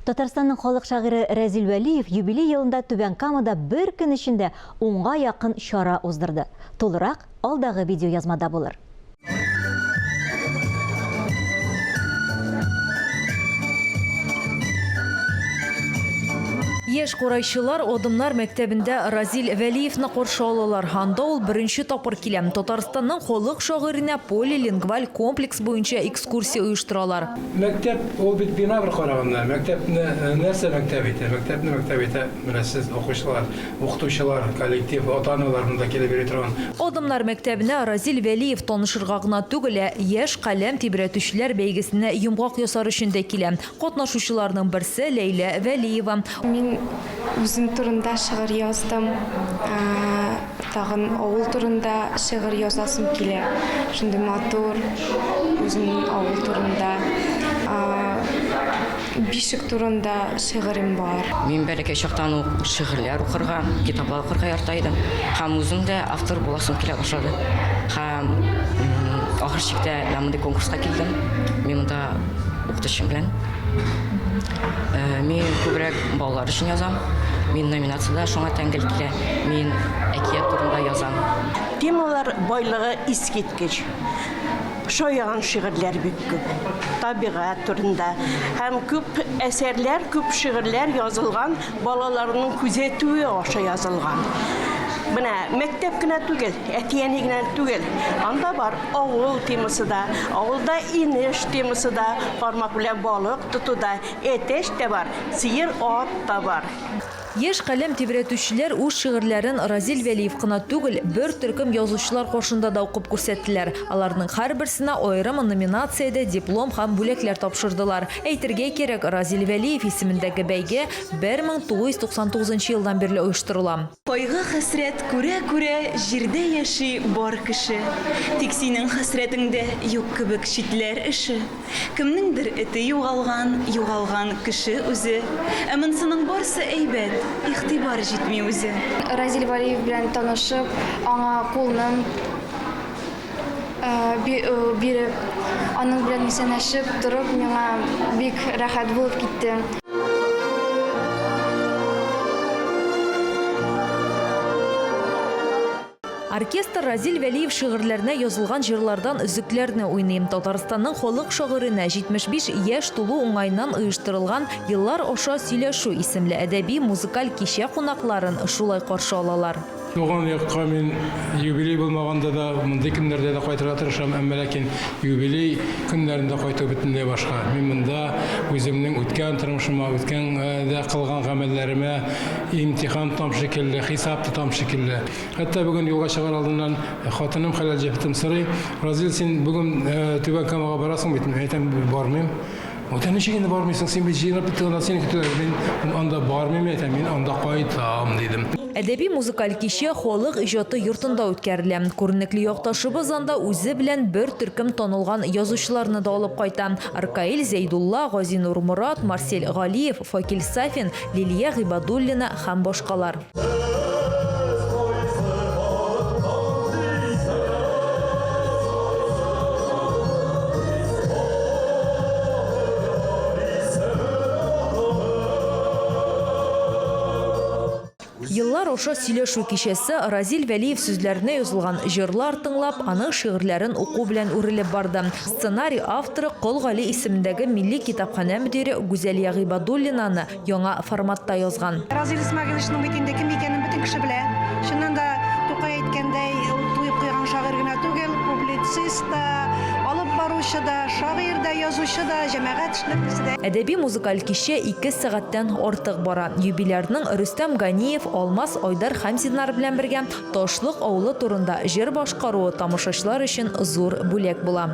Татарстанның халык шагыйре Рәзил Вәлиев юбилей елында Түбән Камада бер көн эчендә унга якын чара уздырды. Тулырак алдагы видеоязмада булыр. Яшь курайчылар Адымнар мәктәбендә Разил Вәлиевны каршы алалар. Анда ул беренче тапкыр килә. Татарстанның халык шагыйренә полилингваль комплекс буенча экскурсия оештыралар. Мәктәп, ул бит бина бер караганда. Мәктәпне нәрсә мәктәп итә? Мәктәпне мәктәп итә менә сез, укучылар. Укытучылар, коллектив, ата-аналар монда килеп йөри торган. Адымнар мәктәбенә Разил Вәлиев танышырга гына түгел, ә Яшь каләм тибрәтүчеләр бәйгесенә йомгак ясар өчен дә килә. Катнашучыларның берсе, Ләйлә Вәлиева. Мин үзем турында шигырь яздым. Тагын авыл турында шигырь язасым килә. Шундый матур, үземнең авыл турында. Бишек турында шигырем бар. Мин бәләкәй чактан ук шигырьләр укырга, китаплар укырга ярата идем. Һәм үзем дә автор буласым килә башлады. Һәм ахыр чиктә мин мондый конкурска килдем. Мин монда укытучым белән. Мин күбрәк балалар өчен язам. Мин номинациядә шуңа тәңгәл килә. Мин әкият турында язам. Темалар байлыгы искиткеч. Шаян шигырьләр бик күп. Табигать турында һәм күп әсәрләр, күп шигырьләр язылган, балаларның күзәтүе аша язылган. Менә мәктәп кенә түгел, әти-әни генә түгел. Анда бар авыл темасы да, авылда инеш темасы да, кармак белән балык тоту да, әтәч тә бар, сыер, ат та бар. Яшь каләм тибрәтүчеләр үз шигырьләрен Разил Вәлиев кына түгел, бер төркем язучылар каршында да укып күрсәттеләр. Аларның һәрберсенә аерым номинациядә диплом һәм бүләкләр тапшырдылар. Әйтергә кирәк, Разил Вәлиев исемендәге бәйге 1999 елдан бирле оештырыла. Кайгы-хәсрәт күрә-күрә җирдә яши бар кеше. Тик синең хәсрәтеңдә юк кебек читләр эше. Кемнеңдер эте югалган, югалган кеше үзе. Ә монсының барсы әйбәт, игътибар җитми үзе. Разил Вәлиев белән танышып, аңа кулны биреп, аның белән исәнләшеп торып, миңа бик рәхәт булып китте. Оркестр Разил Вәлиев шигырьләренә язылган җырлардан өзекләрне уйный. Татарстанның халык шагыйренә 75 яшь тулу уңаеннан оештырылган Еллар аша сөйләшү исемле әдәби-музыкаль кичә кунакларын шулай каршы алалар. Туган якка мин юбилей булмаганда да, мондый көннәрдә дә кайтырга тырышам, әмма ләкин юбилей көннәрендә кайту бөтенләй башка. Мин монда үземнең үткән тормышыма, үткәндә кылган гамәлләремә имтихан тотам шикелле, хисап тотам шикелле. Хәтта бүген юлга чыгар алдыннан хатыным, хәләл җефетем сорый, Разил, син бүген Түбән Камага барасың бит? Мин әйтәм, бармыйм. Әйтә, ничек инде бармыйсың, син бит җыенып беттең, анда сине көтәләр. Мин анда бармыйм, әйтәм, мин анда кайтам, дидем. Әдәби-музыкаль кичә Халык иҗаты йортында үткәрелә. Күренекле якташыбыз анда үзе белән бер төркем танылган язучыларны да алып кайта. Ркаил Зәйдулла, Газинур Морат, Марсель Галиев, Факил Сафин, Лилия Гыйбадуллина һәм башкалар. Еллар аша сөйләшү кичәсе Разил Вәлиев сүзләренә язылган җырлар тыңлап, аның шигырьләрен уку белән үрелеп барды. Сценарий авторы Кол Гали исемендәге Милли китапханә мөдире Гүзәлия Гыйбадуллинаны яңа форматта язган. Разил Исмәгыйловичның бит инде кем икәнен бөтен кеше белә. Чыннан да, Тукай әйткәндәй, ул туеп куйган шагыйрь генә түгел, публицист та, алып баручы да, шагыйрь дә, язучы да, җәмәгать эшлеклесе дә. Әдәби-музыкаль кичә ике сәгатьтән артык бара. Юбилярның Рөстәм Ганиев, Алмаз Айдар Хәмзиннар белән бергә Ташлык авылы турында җыр башкаруы тамашачылар өчен зур бүләк була.